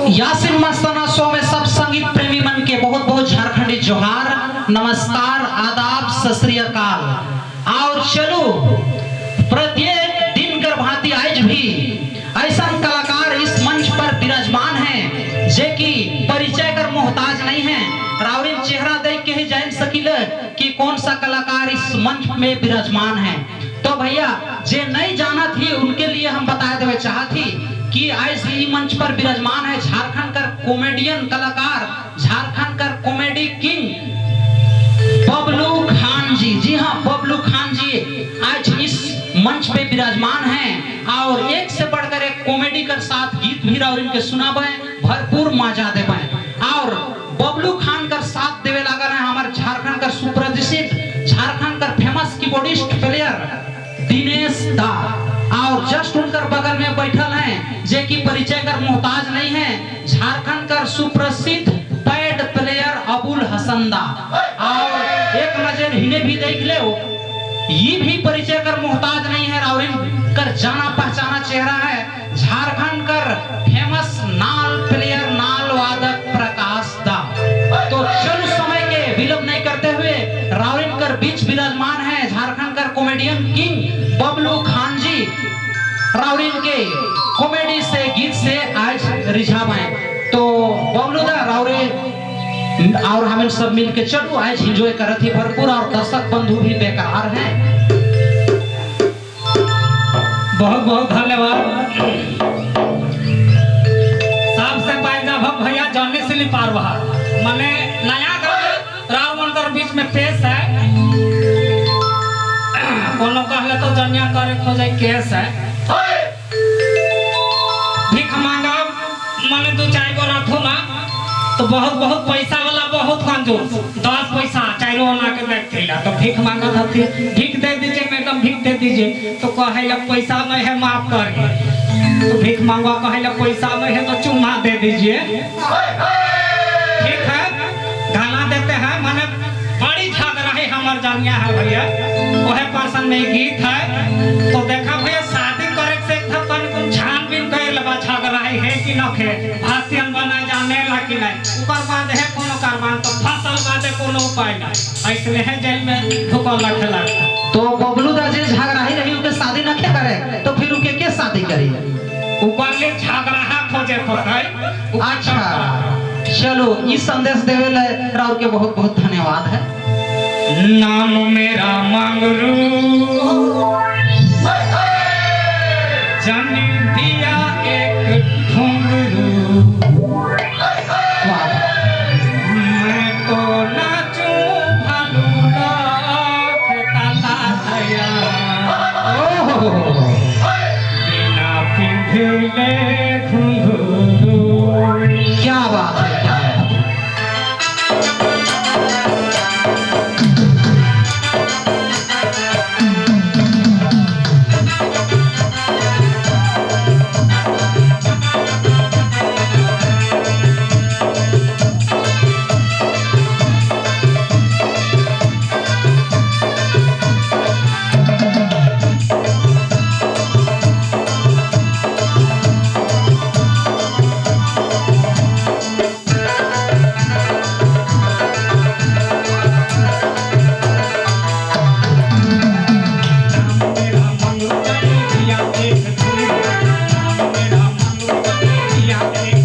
यासिन मस्ताना शो में सब संगीत प्रेमी मन के बहुत बहुत झारखंडी जोहार, नमस्कार, आदाब, सत श्री अकाल। और चलो, प्रत्येक दिन कर भांति आज भी ऐसा कलाकार इस मंच पर विराजमान हैं जे की परिचय कर मोहताज नहीं है। रावरिन चेहरा देख के ही जान सकिल कि कौन सा कलाकार इस मंच में विराजमान है। तो भैया, जे नहीं जाना थी उनके लिए हम बता देवे चाहती कि आज ई मंच पर विराजमान है झारखंड का कॉमेडियन कलाकार, झारखंड का कॉमेडी किंग बबलू खान जी। जी हाँ, बबलू खान जी आज इस मंच पे विराजमान हैं और एक से बढ़कर एक कॉमेडी कर साथ गीत भी और इनके सुनाबे, भरपूर मजा देवे। और बबलू खान कर साथ देवे लागल है हमारे झारखंड का सुप्रसिद्ध, झारखंड का फेमस कीबोर्डिस्ट प्लेयर दिनेश दा। और जस्ट उनकर बगल में बैठल हैं, जे की परिचय कर मोहताज नहीं है, झारखंड का सुप्रसिद्ध पैड प्लेयर अबुल हसन दा। और एक नजर हिने भी देख ले, ये भी परिचय कर मोहताज नहीं है और कर जाना पहचाना चेहरा है, झारखंड कर फेमस नाल प्लेयर, नाल वादक प्रकाश दा। तो चलो, समय के विलंब नहीं करते हुए रावरिन कर बीच विराजमान है झारखंड कर कॉमेडियन किंग बबलू खान जी। रावरिन के कॉमेडी से, गीत से आज रिझावाए। तो बबलू दा, रावरे और हमें सब मिल के चलो आज एंजॉय करत ही भरपूर और दर्शक बंधु भी बेकरार हैं। बहुत बहुत धन्यवाद। सबसे पहले भग भैया जाने से नहीं पार रहा, माने नया गाना राव मन बीच में पेश है। कोनो कहले तो जनिया करे खोजे केस है। भीख मांगा माने दो चार गो रखो ना तो बहुत बहुत पैसा वाला, बहुत कंजूस, 10 पैसा चारों आना के व्यक्ति ला तो भीख मांगा था, भीख दे दीजिए मैडम, भीख दे दीजिए। तो कहे पैसा नहीं है, माफ करिए। तो भीख मांगवा कहे पैसा नहीं है तो चुम्मा दे दीजिए। ठीक है, गाना देते हैं। माने बड़ी झगड़ा है हमार जानिया है भैया, वह पर्सन में गीत है। तो देखा भैया, शादी करे से एक तन कुन छानबीन कर लेबा, झगड़ा है कि न खे, भाषण बना जाने ला कि नहीं। ऊपर बाद है कोनो कारबान तो फसल बादे कोनो उपाय नहीं, ऐसने है जेल में ढुकल रखे लगता। तो बबलू दा, जे झगड़ा ही रही उके शादी न के करे तो फिर उके के शादी करी? ऊपर ले झगड़ा खोजे पड़े। अच्छा, चलो, इस संदेश देवे ले राउर के बहुत बहुत धन्यवाद है। नाम मेरा मंगरू, जन दिया एक घुंघरू। वाह! मैं तो नाचूं भालू लाख ताला दया ओहो! बिना पिंधले घुंघरू। क्या बात है, क्या बात है! नाम मेरा मंगरू, जन दिया एक घुंघरू। नाम मेरा मंगरू, जन दिया एक